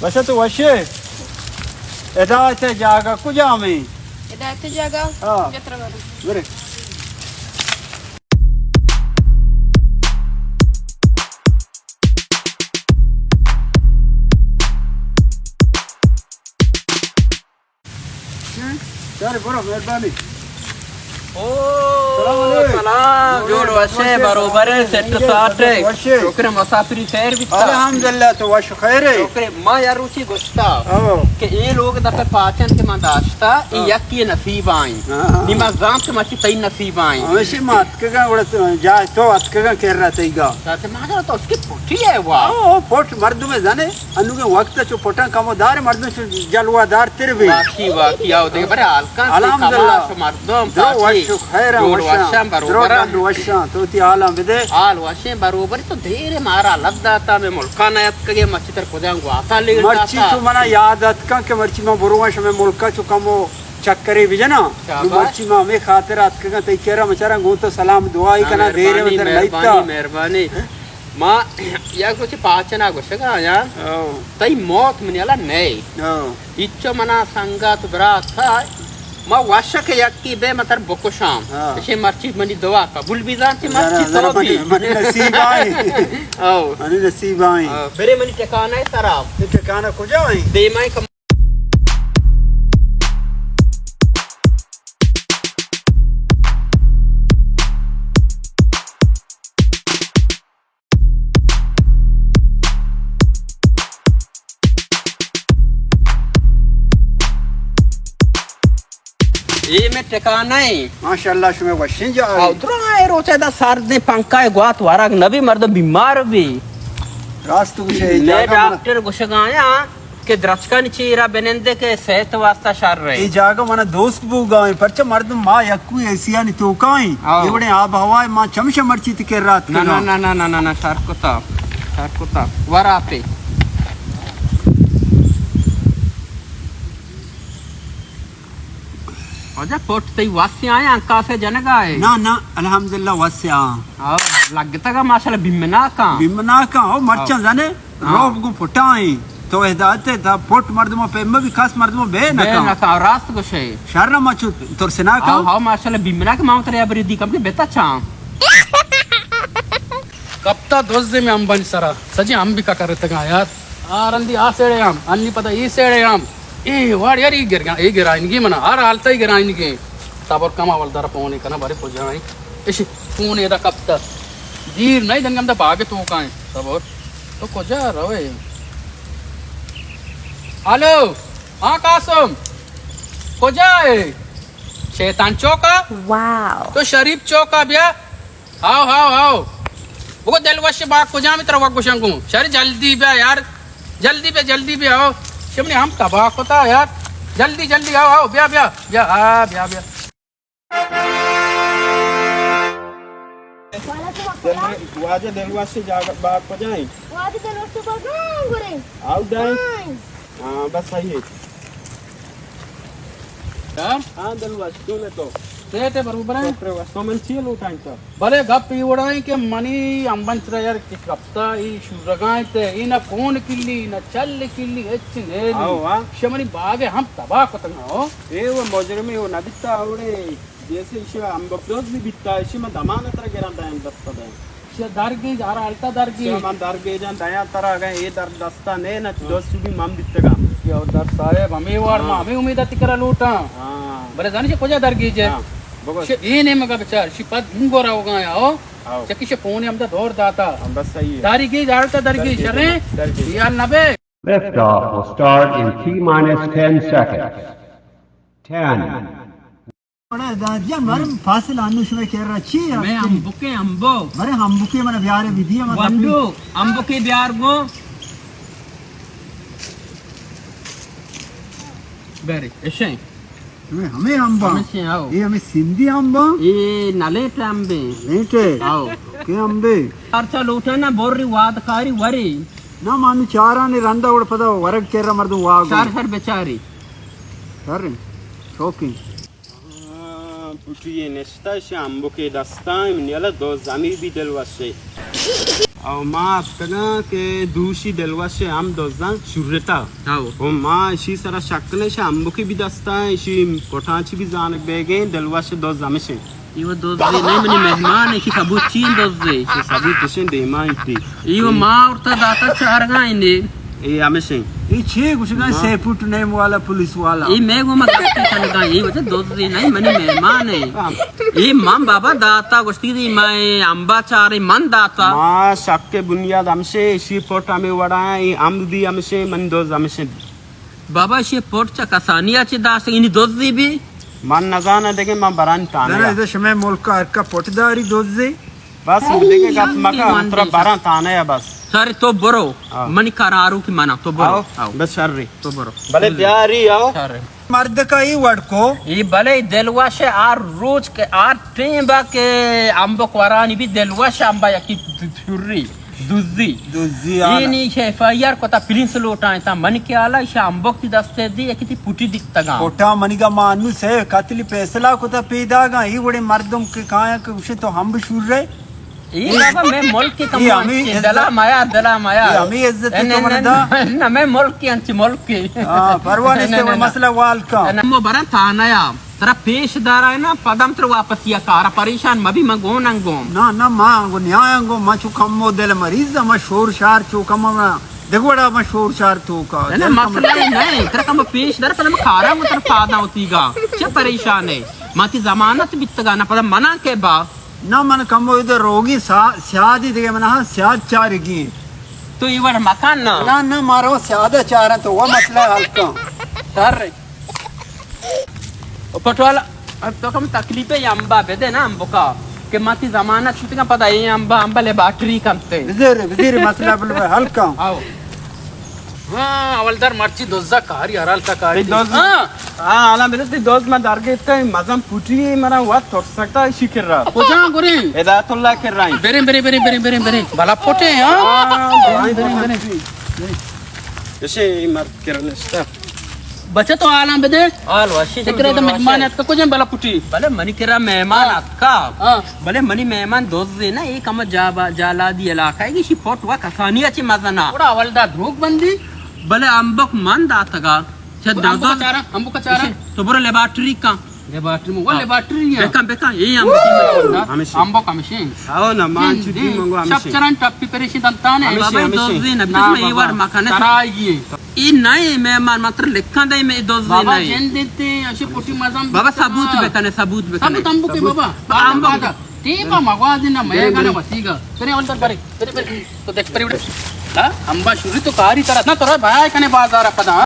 بس تو وشے۔ ہدایت جاگہ کجام ایں؟ ہدایت جاگہ؟ ہاں۔ جترا بارو۔ برے۔ چارے برو، مہربانی۔ او، سلام علیکم۔ سلام، جوڑ وشے، بروبرے، سیٹ ساٹے۔ وشے۔ شکر، مسافری خیر بیتا؟ الحمدللہ، تو وش خیرے؟ شکر، ما یا روچی گوشتا او۔ کہ اے لوگ دپے پاچن کہ من داشتا، اے ہاں۔ یکی نصیب آئیں۔ ہاں، ہاں۔ نی ما زانت کہ مچی تئی نصیب آئیں۔ ہمیشی ما اتکگاں، گڑا تو، جا تو اتکگاں کرا تئیگا۔ تا تے ما تو اس کی پٹی ہے وا۔ او، پٹ مردم زنے۔ انوگیں وقت چو پٹاں کمو دار، مردم چو جلوہ دار تر بی۔ واقعی، واقعی، آو دگہ برے حال کن، الحمدللہ۔ کماش مردم، درو وش و خیر، جوڑ وشاں، وشاں، درو بروبراں۔ گنڈ وشاں، تو تی حالاں بدے۔ حال وشیں بروبر، تو دیر مارا لب داتا، میں ملکا نہ اتکگے، مچی تر کجام گواتا لیڑ مرچی داتا۔ تو منا یاد اتکاں کہ مرچی ما برواں شمے ملکا چو کمو چکرے بجناں۔ شاباش۔ نو مرچی ما ہمے خاطر اتکگاں، تئی کرا مچاراں گوں تو سلام دعائی ہاں، کنا، دیر مہربانی، مدر مہربانی، نیتا۔ مہربانی۔ ما یک روچے پاچنا گوشگا آیاں، او۔ تئی موت منی ہلا نئے۔ او۔ ہچو منا سنگت برات تھا، ما وشک یکی بے متر بکشاں۔ ہاں۔ اشے مرچی منی دعا قبول بی زانتی، ذرا، مرچی ذرا تو منی، بی۔ منی نصیب آئیں۔ او۔ منی نصیب آئیں۔ او۔ برے منی ٹھکانہ سرا۔ تئی ٹھکانہ کجا آئیں؟ دیمائیں کم اے میں ٹھکانہ ایں۔ ماشاءاللہ، شمے وشیں جاہ ایں۔ او درائیں روچے دا سردیں پنکھا ءِ گوات ورگ نبی، مردم بیمار بی۔ راست گوشے، اے نئے جاگہ من ڈاکٹر گوشگا آیاں کہ درچکانی چیرا بنندے کہ صحت واسطہ شر اے۔ اے جاگہ منا دوست بوگا ایں، پرچہ مردم ما یکو اے سی آنی توکا ایں۔ او۔ اے وڑیں آب ہوا ما چمشا مرچی تئی کرا اتکگاں۔ نہ، نہ، نہ، شر کتا، شر کتا۔ ور آپے۔ واجہ پٹ تئی واسے آئے، انکاسے جنگا اے؟ نہ، نہ، الحمدللہ واسے آں۔ او، لگتگا ماشاءاللہ بیمناکاں۔ بیمناکاں، او مرچاں او۔ زنے، ہاں۔ روب گوں پٹائیں۔ تو ادا تے تا پٹ مردمو پیمہ بی، کس مردمو بے بے نکاں۔ نکاں، راست گوشے۔ شر نہ مچو ترسناکاں۔ ہاں، ہاں، ماشاءاللہ بیمناک، ما ترے ابری دی کم کہ بیتا چاں۔ کپتا دوزے میں امبانی سرا، سجی امبی کا کرتگاں یار۔ آ رندی آ سیڑے ہم، انی پدا ای سیڑے ہم۔ اے واڑ یار، ای گرگا، ای گرائنگی منا، ہر حالتا ای گرائنگی۔ صبر کما ول در پونے کنا بارے کجا ایں۔ اش پونے دا کپتا۔ دیر نہیں دنگم دا باغ توکا ایں۔ صبر۔ تو کجا روے؟ ہلو۔ ہاں قاسم۔ کجا اے؟ شیطان چوکا؟ واو۔ تو شریف چوکا بیا۔ ہاو، ہاو، ہاو۔ بگو دلوش باغ کجام ترا وگوشن گوں۔ شر جلدی بیا یار۔ جلدی بیا، جلدی بیا، ہاو۔ شمنی ہم تباہ کتا یار۔ جلدی، جلدی، ہاو، ہاو، بیا، بیا۔ بیا، آ، بیا، بیا۔ وعلیکم السلام۔ واجہ دلوش جاگہ باغ کجائیں؟ واجہ دلوش باغ گورے۔ آؤ دائیں۔ ہاں۔ ہاں، بس صحیح ہے۔ ہاں؟ ہاں، دلوش، تو لے تو۔ سیٹھ ہے، بروبر ہے۔ ڈاکٹر واسطہ من چیئے لوٹائیں تو؟ بلے گپ ای وڑائیں کہ منی امبن سرا یار کہ کپتا ای شورگائیں تے، ای نہ کون کلی، نہ چل کلی، ہچ نیلی۔ آؤ، ہاں۔ شمنی باغ ہم تباہ کتگا ہو۔ اے وہ مجرمی وہ نہ بیتا اوڑے۔ جیسے ایشی امبک دوز بھی بیتا، ایشی من دمان ترا گران دائم دستا دائم۔ ایشی درگیج، ہر حالتا درگیج۔ ایشی من درگیجان دایاں ترا، اگاں اے در دستا نے، نہ ہاں۔ دوست بھی من بیتگا۔ ایشی اور در صاحب، ہمیں وار ہاں۔ ما ہمیں امید تی کرا لوٹاں۔ ہاں۔ بلے زانی چہ کجا درگیج ہے؟ ہاں، بگو۔ ایشی اے نیمگا بچار، ایشی پد ہوں گورا ہوگا یا ہو۔ آؤ۔ چکی ایشی پونے ہم دا دور داتا۔ ہاں، بس صحیح ہے۔ داری گیج، حالتا درگیج، درگیج، شریں؟ درگیج۔ یار نبے۔ Liftoff will start in T minus ten seconds. Ten. بڑا دادیا مرم فاصل انو شمے کرا چی ہے؟ میں امبکے امبو۔ مرے امبکے من بیارے بدی من گونڈو، امبکے بیار گو۔ بیرے، اشیں۔ ہمے، ہمے امبا۔ ہمے چے آؤ۔ اے ہمے سندھی امبا۔ اے نلیٹ امبے۔ نلیٹ ہے۔ آؤ۔ کے امبے؟ خرچہ لوٹا نا بوری واد کاری وری۔ نا مانو چارانے رندا وڑ پدا ورگ کرا مردم واگو۔ چار سر بیچاری۔ سر شوقیں۔ آ، پٹی نشتہ شامبو کے دستان نیلا دو زمین بھی دل وشے۔ او ما اتکگاں کہ دوشی دلوش ءِ ہم دزاں شرتا۔ او۔ او ما اشی سرا شک نہ، اشی امبکی بھی دستا، اشی پٹاں چی بھی زانگ بیگیں، دلوش ءِ دز ہمشیں۔ ایو دزے نہ، منی مہمان، اشی ثبوت چی انت دزے؟ اشی ثبوت اشیں دیما انتی۔ ایو ما اورتا داتا چارگا اندے۔ اے ہمشیں۔ اے چی گوشگا ما سیپوٹ نیم والا پولیس والا؟ اے میں گو ما گپتی کنگا، اے وجہ دزے نہ، منی مہمان ہے۔ ہاں۔ اے من بابا داتا، گوشتی دی میں امبا چارے من داتا۔ ما شک بنیاد ہمشے، اشی پٹ ہمیں وڑا ہیں، اے امب بھی ہمشے، من دز ہمشے۔ بابا، اشی پٹ چہ کسانی ءَ چہ داشت، اینی دزی بی؟ من نزاناں دگہ، من براں تھانہ ءَ۔ اذا شمئے ملک ءَ ہرکا پٹ داری دزی؟ بس دگہ گپ مکن، من ترا براں تھانہ ءَ بس۔ سر تو برو، ہاں۔ منی قرارو کہ منا، تو برو۔ آؤ، آؤ۔ بس شر ری۔ تو برو۔ بلے بیاری آؤ۔ شر ری۔ مردکا ای وڑ کو۔ ای بلے دلوش آر روچ کہ آر ٹیم با کہ امبک ورانی بی دلوش امبا یکی پھری۔ دزی۔ دزی آ۔ اے نی ایف آئی آر کتا، پرنس لوٹائیں تا، من کہ آلا ایشا امبوک تی دستے دی، یکی تی پوٹی دیتگاں۔ پوٹا منی گا ما انو سے قتل فیصلہ کتا پیداگاں، ای وڑے مردم کہ کایاں کہ گوشے تو ہم بشور رہے۔ اے بابا، میں ملک کی کمو انچی، دلا مایا، دلا مایا۔ اے ہمیں عزت تو من دا۔ نہ، میں ملک کی انچی، ملک کی۔ ہاں، پرواہ نہیں سے، مسئلہ وال کا۔ نہ، مو برا تھانہ یا۔ ترا پیش دارائے نا، پدم ترا واپسی ءَ کارا، پریشان مبی، من گون انگوم۔ نا، نا، ما انگو نیایا انگو، ما چو کمو دل مریض، ما شور شار چو کم، ما دگوڑا ما شور شار تو کا۔ نہ، نہ، مسئلہ ہی نہیں، ترا کم پیش دار، پدم کارا انگو ترا پادا ہوتی گا۔ چہ پریشان ہے؟ ما تی ضمانت بیتگا، نہ پدم منا کے با۔ نہ، من کمو ادھر روگی سا-، سیادی دیگه من ہاں سیاد چارگی۔ تو یہ وڑ مکان نا؟ نہ، نہ، مارو سیادہ چارن تو وہ مسئلہ حل کن۔ سر۔ او پٹوالا، اب تو کم تکلیف ہے، امبا بدے نا، امبکا۔ کہ ما تی ضمانت شتگا پدا اے امبا، امبا لیبارٹری کنتے۔ بزیر، بزیر مسئلہ بل حل کن۔ آؤ۔ ہاں، اولدار مرچی دوزا کاری، ہر حال کا کاری۔ تی دوز؟ ہاں۔ ہاں، حالا بدے تی دوز من درگیتے، مزن پوٹی منا وقت ترسکتا، اشی کرا۔ کجا گریں؟ ہدایت اللہ کرا۔ بریں، بریں، بریں، بریں، بریں، بریں۔ بلا پوٹے، ہاں؟ ہاں، بریں، بریں، بریں۔ اشی مرد کرا نشتا۔ بچہ تو حالاں بدے۔ حال وشی، فکر ہے تو مہمان اتکا کجا بلا پٹی۔ بلے منی کرا مہمان اتکا۔ ہاں۔ بلے منی مہمان دوزے نا، اے کم جا-، جالادی علاقہ ہے، گشی پٹ و کسانی اچ مزنا۔ اوڑا اول دا دروگ بندی۔ بلے امبک من داتگا۔ چہ امبک دادا۔ چارا، امبک چارا۔ تو برو لیبارٹری کا۔ لیبارٹری مو، وہ لیبارٹری ہے۔ بکن، بکن، اے امبک۔ ہمیشہ۔ امبک ہمیشہ۔ آو نا، مان چو دی منگو ہمیشہ۔ شپ چرن ٹپی پریشی دنتانے۔ ہمیشہ، بابا، ہمیشہ۔ دوزے نا، نا، بسم اللہ، بابا، یہ وار مکانے۔ ترائیگی۔ اے نئے مہمان، مطلب لکھاں دے میں دوزے بابا نئے۔ جن دیتے، اشی پوٹی مزم بابا، بیتا۔ ثبوت بکنے، ثبوت بکنے۔ ثبوت امبو کے ثبوت۔ بابا؟ بابا، امبو۔ بابا، ٹیم پا مگوا دینا، میں گانا وسیگا۔ تیرے اول تک برے، تیرے، تیرے، تو دیکھ پری اڑے۔ ہاں، امبا شروع تو کاری طرح نا، تو بھائی کنے بازار پدا۔